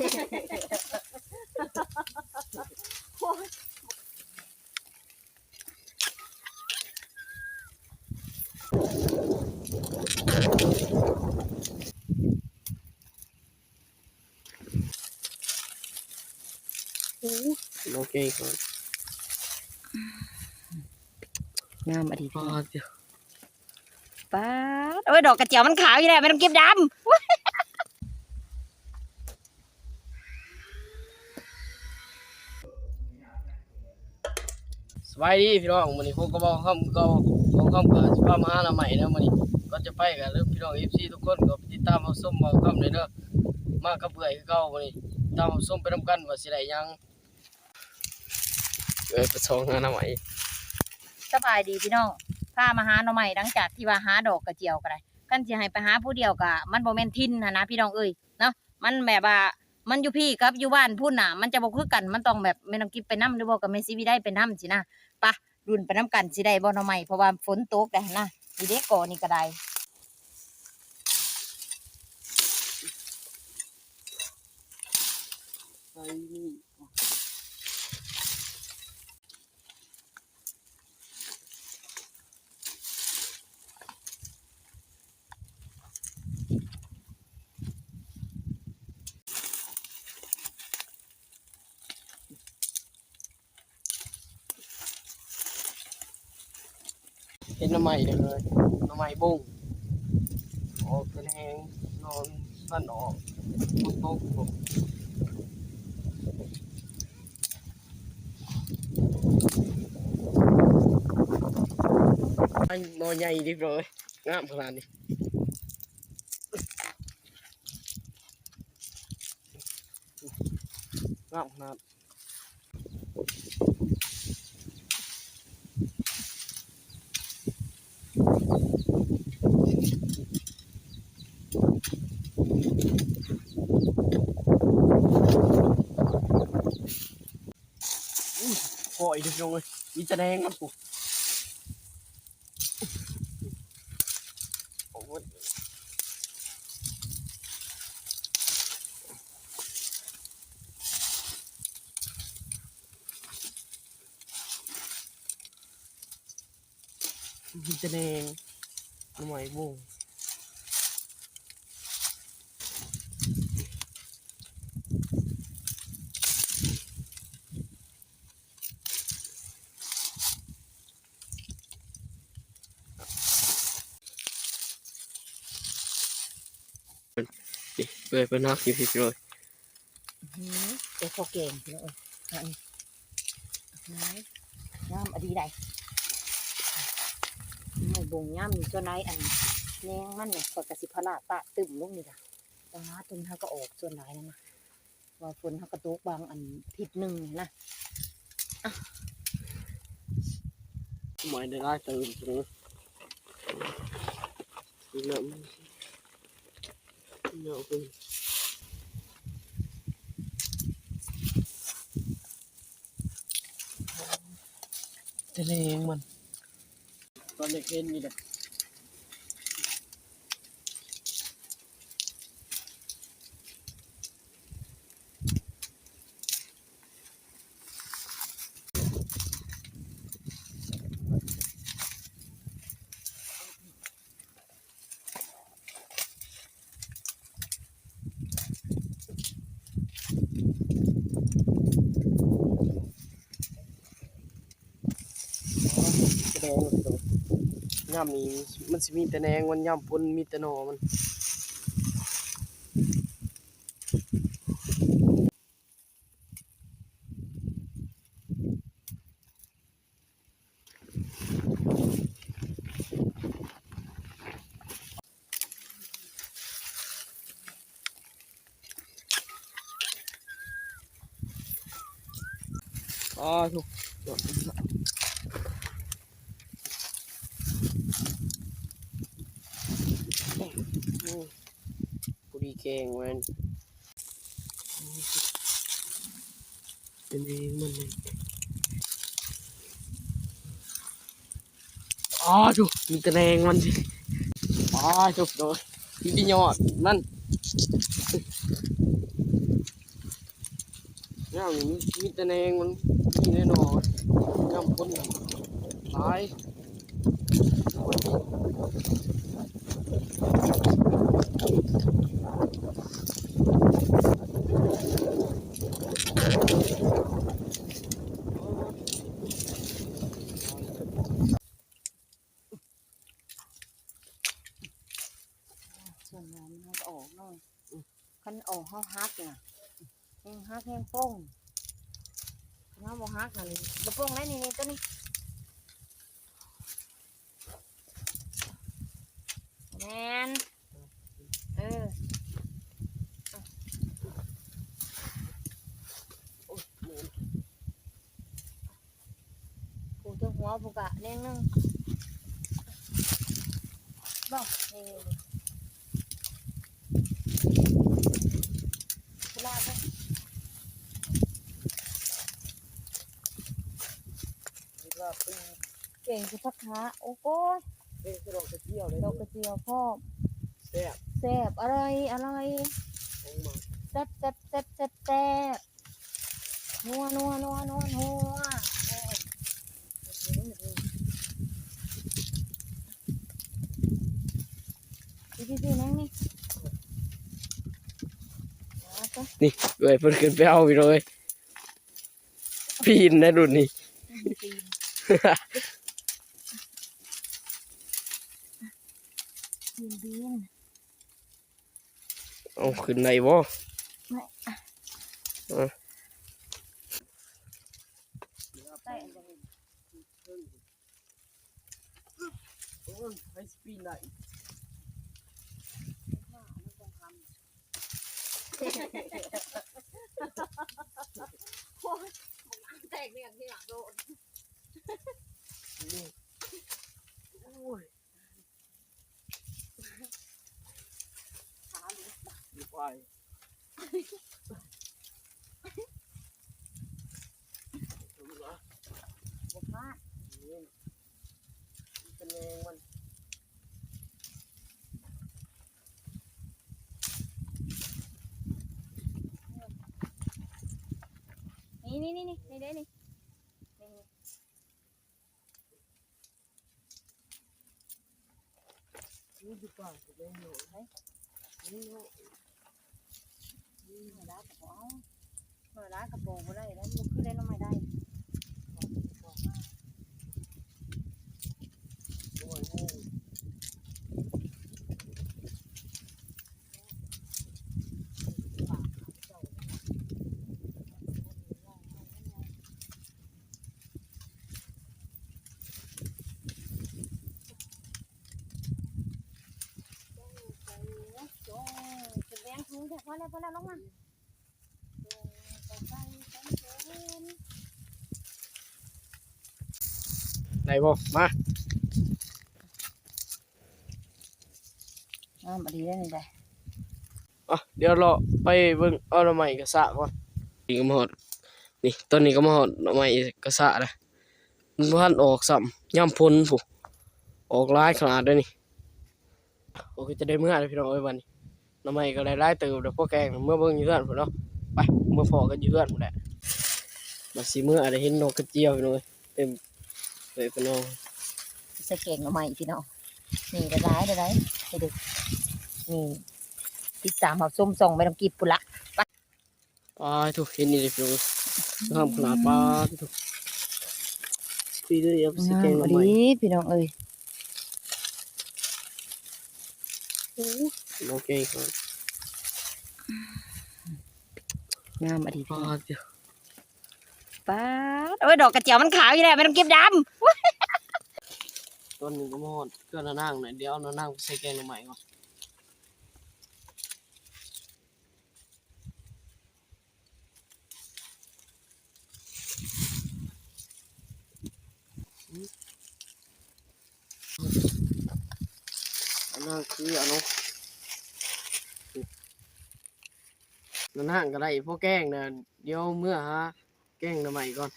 ໂອ້ ໂອເຄກ່ອນ ງາມອີ່ຫຼີ ປາດ ປາດ ໂອ້ຍ ດອກກະຈຽວມັນຂາວຢູ່ແລ້ວ ແມ່ນຳເກັບດຳ. ສະບາຍດີພີ່ນ້ອງ ມື້ນີ້ພົບກັບບ່າວຄຳຄືເກົ່າ ບ່າວຄຳກໍຊິພາມາຫາໜໍ່ໄມ້ເດີມື້ນີ້ ກ່ອນຈະໄປກໍເດີ ພີ່ນ້ອງເອັຟຊີທຸກຄົນກໍຕິດຕາມຮັບຊົມບ່າວຄຳເດີ ມາກັບເອື້ອຍຄືເກົ່າມື້ນີ້ ຕາມຮັບຊົມໄປນຳກັນວ່າຊິໄດ້ຫຍັງ ເອື້ອຍໄປສ່ອງຫາໜໍ່ໄມ້. ສະບາຍດີພີ່ນ້ອງ ພາມາຫາໜໍ່ໄມ້ ຫຼັງຈາກທີ່ວ່າຫາດອກກະຈຽວກໍໄດ້ ຄັນຊິໃຫ້ໄປຫາຜູ້ດຽວກໍມັນບໍ່ແມ່ນຖິ່ນຫັ້ນນະພີ່ນ້ອງເອີຍເນາະ ມັນແບບວ່າມັນຢູ່ພີ້ກັບຢູ່ບ້ານພຸ້ນນະ ມັນຈະບໍ່ຄືກັນ ມັນຕ້ອງແບບແມ່ນ້ອງກິບໄປນຳ ຫຼືບໍ່ກໍແມ່ສີວິໄລໄປນຳຊີ້ນະ ປະ ລຸ້ນໄປນຳກັນຊິໄດ້ບໍ່ໜໍ່ໄມ້ ເພາະວ່າຝົນຕົກໄດ໋ຫັ້ນນະ ນີ້ເດ້ ກໍນີ້ກໍໄດ້ ໃສ່ນີ້ ເຫັນໜໍ່ໄມ້ເດີ ໜໍ່ໄມ້ບົງ ອອກແຕ່ແຮງ ນອນ ມັນອອກ ຝົນຕົກ ໜໍ່ໃຫຍ່ເລີຍພີ່ນ້ອງເອີຍ ງາມຂະໜາດນີ້ ງາມຂະໜາດ. ອຸ້ຍ ພໍອີກເດີພີ່ນ້ອງເອີຍ ມີແຕ່ແດງມັນພຸ້ນ. ມີແຕ່ແດງ ໜໍ່ໄມ້ບົງ. ນີ້ ເປື່ອຍເພິ່ນເນາະ ນີ້ພີ່ນ້ອງ ອື ແຕ່ພໍແກງພີ່ນ້ອງເອີຍ ອັນນີ້ ງາມອີ່ຫຼີໃດ໋ ໜໍ່ໄມ້ບົງຍາມນີ້ ສ່ວນຫຼາຍອັນແນງມັນນີ້ ຂ້ອຍກໍຊິພາລາປະຕຶ້ມລົງນີ້ລະ ປາດ ຕົວນີ້ເຮົາກໍອອກສ່ວນຫຼາຍນັ້ນນະ. ວ່າຝົນເຮົາກະຕົກບາງອັນທິດໜຶ່ງນະ ໝາຍໄດ້ຫຼາຍເຕີບເນາະ ນ້ຳ ນ້ຳເພິ່ນ ແຕ່ແຮງມັນ ຕອນຢາກເຫັນນີ້ແຫຼະ. ຍາມນີ້ມັນຊິມີແຕ່ແໜງມັນ ຍາມຝົນມີແຕ່ໜໍ່ມັນ. ອໍ ທຸກ ພໍດີແກງແມ່ນ ເປັນເອງມັນເລີຍ ອໍ ທຸກ ມີແຕ່ແໜງມັນ ອໍ ທຸກ ໂດຍ ມີແຕ່ຍອດມັນ. ນ້ຳນີ້ມີ ມີແຕ່ແນງມັນ ມີແນ່ນອນ ຍາມຝົນຫຼາຍ. ສ່ວນຫຼາຍມັນກໍອອກເນາະ ຄັນອອກເຮົາຫັກນະ ແຮງຫັກແຮງປົ່ງ ຄັນເຮົາບໍ່ຫັກຫັ້ນບໍ່ປົ່ງໄດ໋ ນີ້ ນີ້ ໂຕນີ້ ແມ່ນ ເອີ ຜູ້ເທິງຫົວພຸ້ນກະແນງໜຶ່ງ ບໍ່ ນີ້ ນີ້ ນີ້ ພຸ້ນລະ ແກງໃສ່ຜັກຂາ ໂອ້ໂກຍ ແກງໃສ່ດອກກະຈຽວເລີຍ ດອກກະຈຽວພ້ອມ ແຊບ ແຊບ ອະຮ່ອຍ ອະຮ່ອຍ ແຊບ ແຊບ ແຊບ ແຊບ ແຊບ. ນົວ ນົວ ນົວ ນົວ ນົວ ນີ້ ນີ້ ນີ້ ແນງນີ້ ນີ້ ເອື້ອຍເພິ່ນຂຶ້ນໄປເອົາ ພີ່ນ້ອງເອີຍ ປີນໄດ໋ລຸ້ນນີ້ ປີນ ປີນ ປີນ. ເອົາ ຂຶ້ນໄດ້ບໍ່? ໄດ້ ເອີ ໄດ້ ໂອ້ຍ ໃຜຊິປີນໄດ້? ໂອ້ຍ ບັກນາງແຕກເລື່ອງທີ່ຫຼັງໂດນ ນີ້ ໂອ້ຍ. ຂາຫຼຸດ ບໍ່ໄປ ບໍ່ພາດ ເປັນແມງມັນ ນີ້ ນີ້ ນີ້ ນີ້ ນີ້ເດ້ ນີ້ ນີ້. ນີ້ຢູ່ປ່າ ໄປເບິ່ງເນາະ ໄປ ນີ້ເນາະ ນີ້ໜ້ອຍຫຼາຍກໍບໍ່ເອົາ ໜ້ອຍຫຼາຍກໍບໍ່ ບໍ່ໄດ້ແລ້ວ ມັນບໍ່ຄືໄດ້ໜໍ່ໄມ້ໄດ້ ໂອ້ຍ ໂອ້ຍ. ໄດ້ບໍ່? ມາ ງາມອີ່ຫຼີເດ້ນີ້ໄດ໋. ອ່ະ ດຽວເລາະໄປເບິ່ງເອົາໜໍ່ໄມ້ກະຊະກ່ອນ. ນີ້ກໍມາຮອດ ນີ້ ຕອນນີ້ກໍມາຮອດໜໍ່ໄມ້ກະຊະລະ ມັນບໍ່ທັນອອກຊ້ຳ ຍາມຝົນພຸ້ນ ອອກຫຼາຍຂະໜາດເດ້ນີ້. ໂອເຄ ຈະໄດ້ເມືອແລ້ວພີ່ນ້ອງເອີຍ ບັດນີ້ ໜໍ່ໄມ້ກໍໄດ້ຫຼາຍເຕີບແລ້ວ ພໍແກງ ເມືອເບິ່ງຢູ່ເຮືອນພຸ້ນເນາະ. ໄປ ເມືອພໍ້ກັນຢູ່ເຮືອນພຸ້ນແຫຼະ ບັດຊິເມືອໄດ້ເຫັນດອກກະຈຽວພີ່ນ້ອງເອີຍ ເຕັມເລີຍພີ່ນ້ອງ. ໃສ່ແກງໜໍ່ໄມ້ພີ່ນ້ອງ ນີ້ຫຼາຍໆ ຫຼາຍໆ ນີ້ເດ້ ນີ້ ຕິດຕາມເຮົາຊົມຊ່ອງແມ່ນ້ອງກິບພຸ້ນລະ. ປາດໂທ້ ເຫັນອີ່ຫຼີພີ່ນ້ອງ ງາມຂະໜາດ ປາດໂທ້ ຊິເອົາໄປໃສ່ແກງໜໍ່ໄມ້ ງາມອີ່ຫຼີພີ່ນ້ອງເອີຍ. ໂອ້ ນ້ອງແກງ ງາມອີ່ຫຼີ ປາດໂທ້ ປາດ ໂອ້ຍ ດອກກະຈຽວມັນຂາວຢູ່ແລ້ວ ແມ່ນ້ອງກິບດຳ. ຕອນນີ້ກໍມາຮອດເຮືອນນ້ານາງແລ້ວ ດຽວເອົານ້ານາງໄປໃສ່ແກງໜໍ່ໄມ້ກ່ອນ. ອັນນັ້ນຄືອັນນັ້ນ ນັ້ນນະ ກໍໄດ້ພໍແກງນະ ດຽວເມືອຫາແກງໜໍ່ໄມ້ກ່ອນ.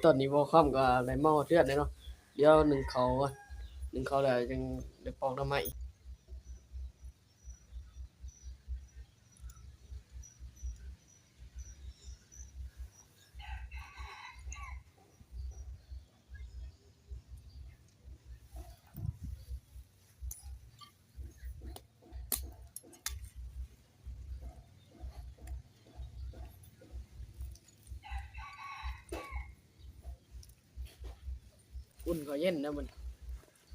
ຕອນນີ້ບ່າວຄຳກໍໄດ້ມາຮອດເຮືອນແລ້ວເນາະ ດຽວໜຶ້ງເຂົ້າກ່ອນ ໜຶ້ງເຂົ້າແລ້ວຈຶ່ງໄດ້ປອກໜໍ່ໄມ້. อุ่นข้าวเย็นนะมื้อนี้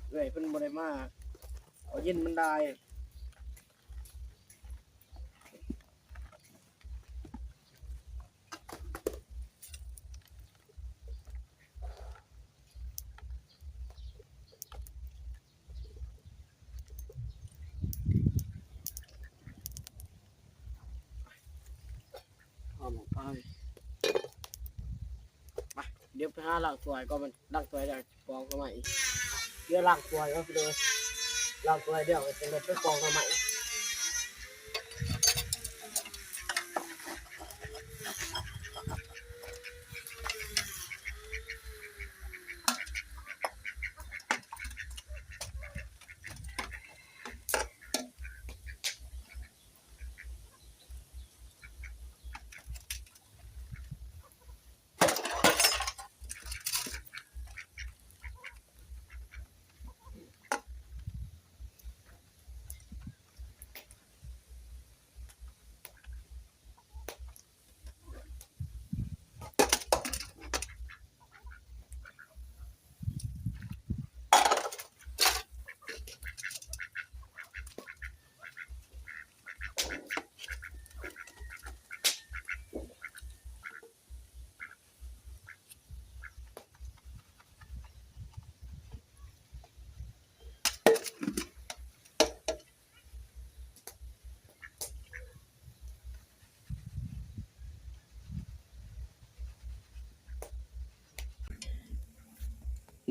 เอื้อยเพิ่นบ่ได้มา ข้าวเย็นมันหลาย หอมไป มา เดี๋ยวไปหาล้างถ้วยก่อน มันล้างถ้วยแล้วปอกหน่อไม้อีก เดี๋ยวล้างถ้วยก่อนพี่น้อง ล้างถ้วยเดี๋ยวจั่งได้ไปปอกหน่อไม้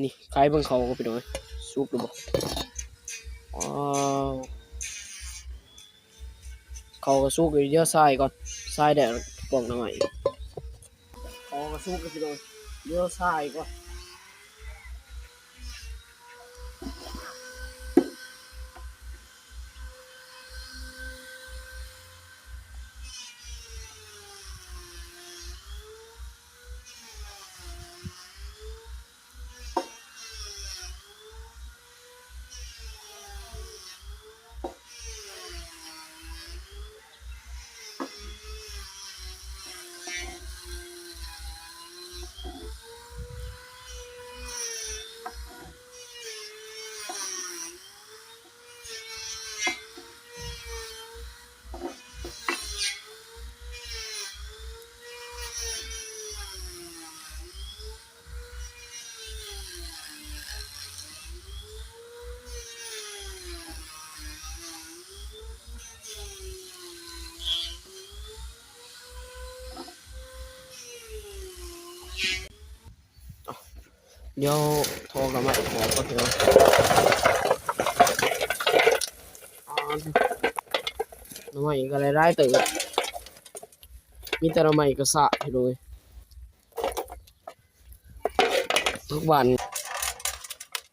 นี่ ไขเบิ่งเข้าพี่น้อง สุกหรือบ่ ว้าว เข้าก็สุกอยู่ เดี๋ยวส่ายก่อน ส่ายแดดปอกหน่อไม้ เข้าก็สุกอยู่พี่น้อง เดี๋ยวส่ายก่อน เดี๋ยวถอกหน่อไม้ออกก่อนพี่น้อง อ่า หน่อไม้ก็หลายๆเติบ มีแต่หน่อไม้กะซะพี่น้องเอ้ย ทุกวัน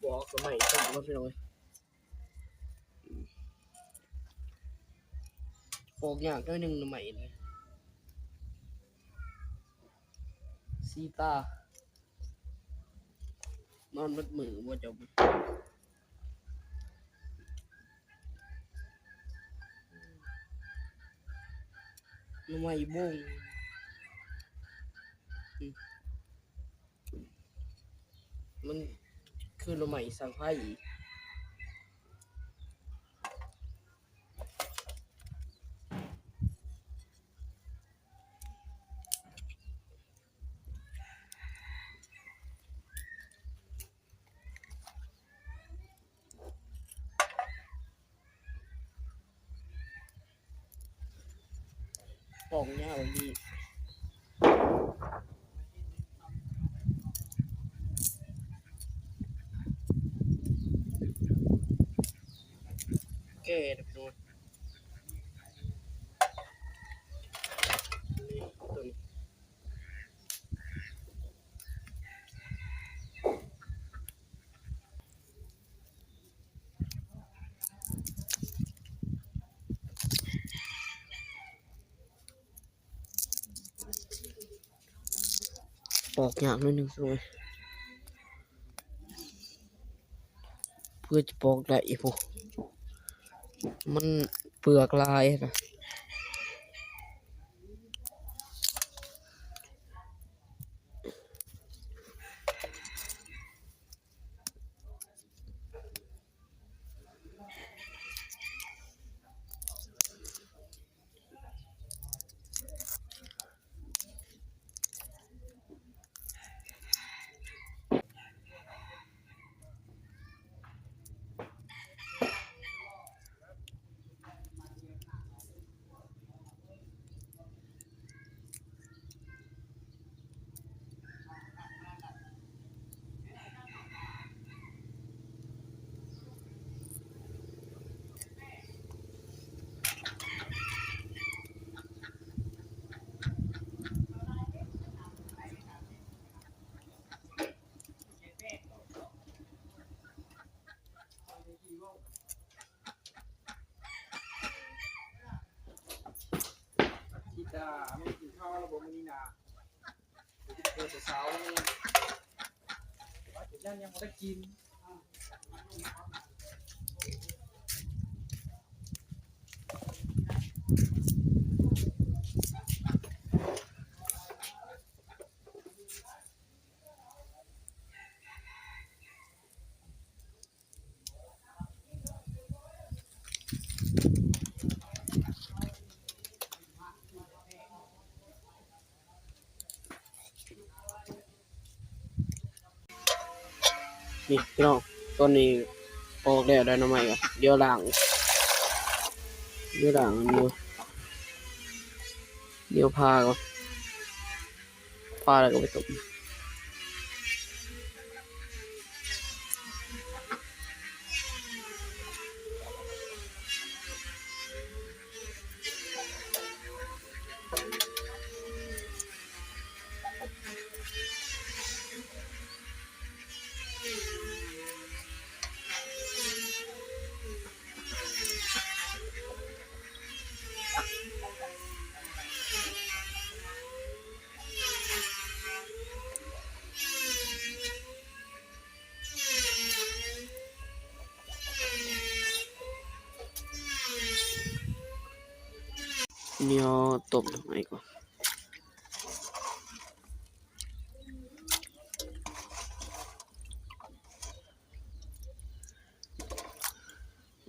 บ่ออกหน่อไม้ต้มเนาะพี่น้องเอ้ย ออกยากหน่อยหนึ่งหน่อไม้นี่ สีตา นอนเบิดมื้อบ่เจ้า หน่อไม้บง อืม มันคือหน่อไม้สังไพร ปองยาวอีหลี แก่แล้วพี่น้อง นี่ ต้น ปอกยากหน่อยหนึ่งพี่น้อง เพื่อจะปอกได้พุ้น มันเปลือกหลายนะ เ ເຂົາ ວ່າຊິຍັງ ຍັງບໍ່ໄດ້ກິນ. ນີ້ພີ່ນ້ອງ ຕອນນີ້ປອກແລ້ວໄດ໋ໜໍ່ໄມ້ກໍ ດຽວລ້າງ ດຽວລ້າງອັນນີ້ ດຽວຜ່າກ່ອນ. ປາແລ້ວກໍໄປຕົ້ມ. ນີ້ເຮົາຕົ້ມໃຫ້ກ່ອນ.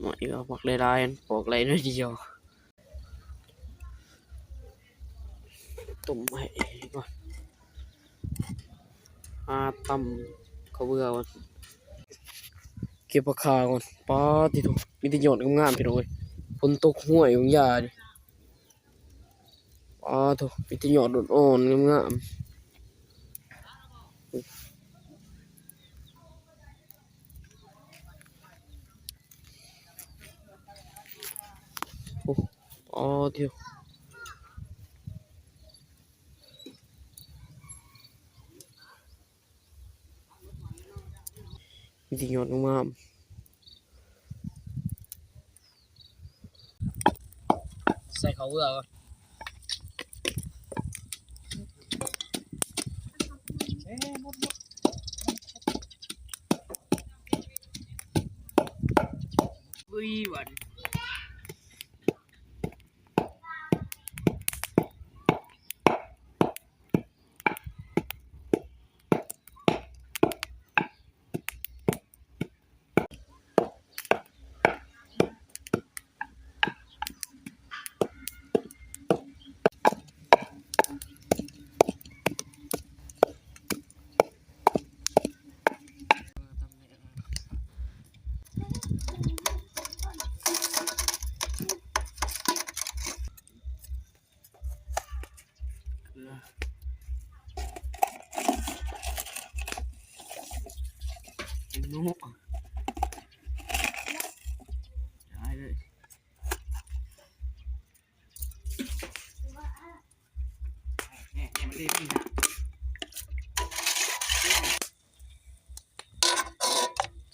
ໜ້ອຍກໍໝາກຫຼາຍໆ ປອກໄດ້ໜ້ອຍດຽວ. ຕົ້ມໃຫ້ກ່ອນ ຫາຕຳເຂົ້າເບືອກ່ອນ. ເກັບຜັກຄາກ່ອນ. ປາດຕິໂທ ມີແຕ່ຍອດງາມໆ ພີ່ນ້ອງເອີຍ. ຝົນຕົກຫ້ວຍບັກຢ່ານີ້. ປາດໂທ ມີແຕ່ຍອດອ່ອນໆ ງາມໆ. ໂອ້ ປາດໂທ ມີແຕ່ຍອດງາມໆ. ໃສ່ເຂົ້າເບືອກ່ອນ.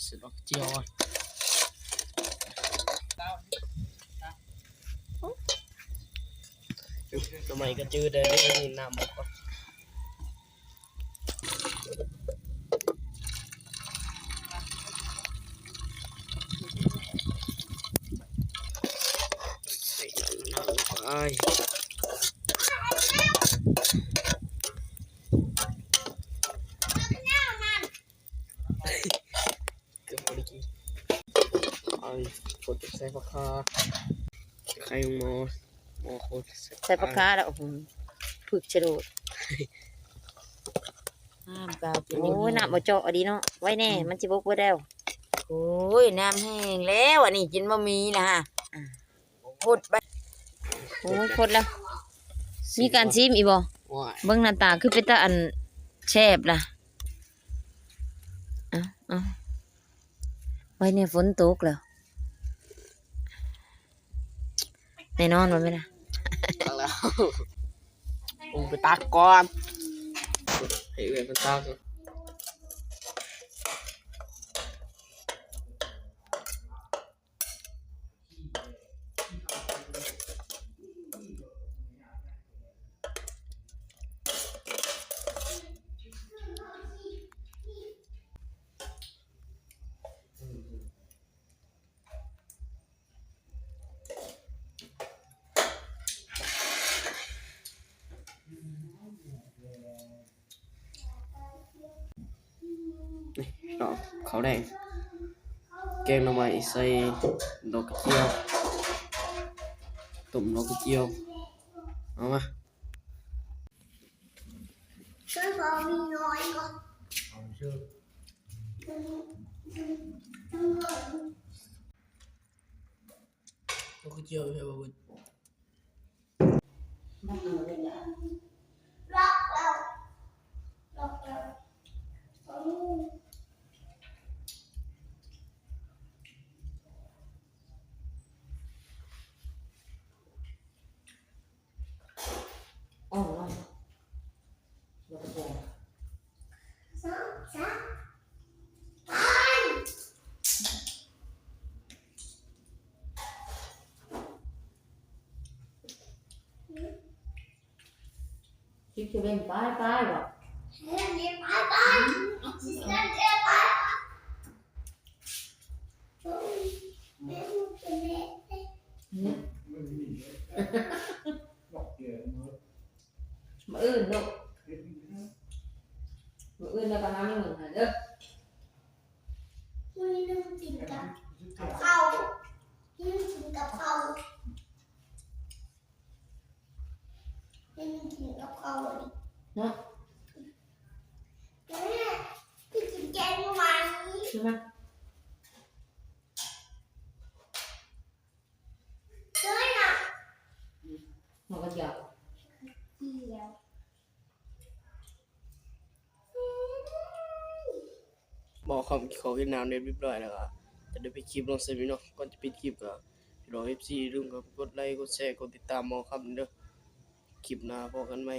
ເສດດອກເຈີ່ຍວະ ໜໍ່ໄມ້ກະຈືດແດ່ ນີ້ນ້ຳບໍ່ ໃສ່ນ້ຳໄປ. ເກືອບບໍ່ໄດ້ກິນ. ເອົາ ກົດໃສ່ຜັກຄາ ໄຂ່ໝໍ ໝໍໂຄດ ໃສ່ຜັກຄາແລ້ວ ໂອ້ໂຫ ຜຶກສະໂດດ. ນ້ຳກາວ ໂອ້ຍ ນ້ຳບໍ່ເຈາະດີເນາະ ໄວ້ແດ່ ອືມ ມັນຊິບົກເບິດແລ້ວ. ໂອ້ຍ ນ້ຳແຫ້ງແລ້ວ ອັນນີ້ກິນບໍ່ມີນະ. ອ່າ ຄົດໄປ ໂອ້ຍ ຄົດແລ້ວ ມີການຊີມອີກບໍ່? ໂອ້ຍ ເບິ່ງໜ້າຕາຄືເປັນຕາອັນແຊບລະ. ເອົາ ເອົາ ໄວ້ແນ່ ຝົນຕົກແລ້ວ ແນ່ນອນວ່າແມ່ນລະ. ຕັກແລ້ວ ອຸ້ມ ໄປຕັກກ່ອນ ໃຫ້ເອື້ອຍເພິ່ນຕັກ. ເຂົ້າແດງ ແກງໜໍ່ໄມ້ໃສ່ດອກກະຈຽວ ຕົ້ມດອກກະຈຽວ ເອົາມາ. ມື້ອື່ນລູກ ມື້ອື່ນແລ້ວກໍຫາມື້ອື່ນໃຫ້ເດີ. ມື້ນີ້ໜຶ່ງກິນກັບເຂົ້າ ກິນກັບເຂົ້າ ກິນກັບເຂົ້າເນາະ. ແມ່ ກິນແກງໜໍ່ໄມ້ ໃຊ່ໄໝ? ເລີຍນະ ມັນກໍຢາກ ໝໍຄຳກິນເຂົ້າກິນນ້ຳໄດ້ຮຽບຮ້ອຍແລ້ວກໍຈະໄດ້ປິດຄລິບລົງສ່ຳນີ້ເນາະ. ກ່ອນຈະປິດຄລິບກໍ ພີ່ນ້ອງເອັຟຊີ ຢ່າລືມກົດໄລ ກົດແຊ ກົດຕິດຕາມໝໍຄຳເດີ. ຄລິບໜ້າພໍ້ກັນໃໝ່.